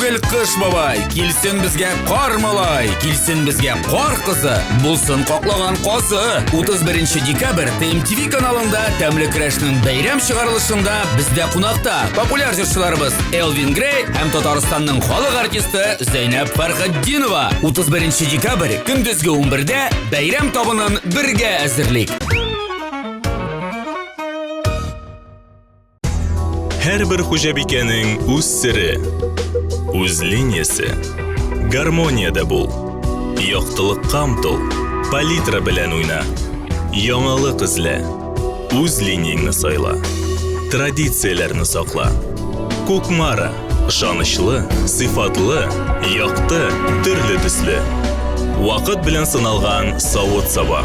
түгел Кыш бабай, килсен безгә кар малай, килсен безгә кар кызы, булсын каклаган казы. 31 декабрь ТМТВ каналында Тәмле көрәшнең бәйрәм чыгарылышында бездә кунакта популяр җырчыларыбыз Элвин Грей һәм Татарстанның халык артисты Зәйнәб Фәрхетдинова. 31 декабрь көндезге 11-дә бәйрәм табынын бергә әзерлик. Һәрбер хуҗабикәнең үз сере, үз линиясе. Гармониядә бул. Яктылыкка омтыл. Палитра белән уйна. Яңалык эзлә. Үз линияңне сайла. Традицияләрне сакла. Кукмара. Ышанычлы, сыйфатлы, якты, төрле төсле. Вакыт белән сыналган савыт-саба.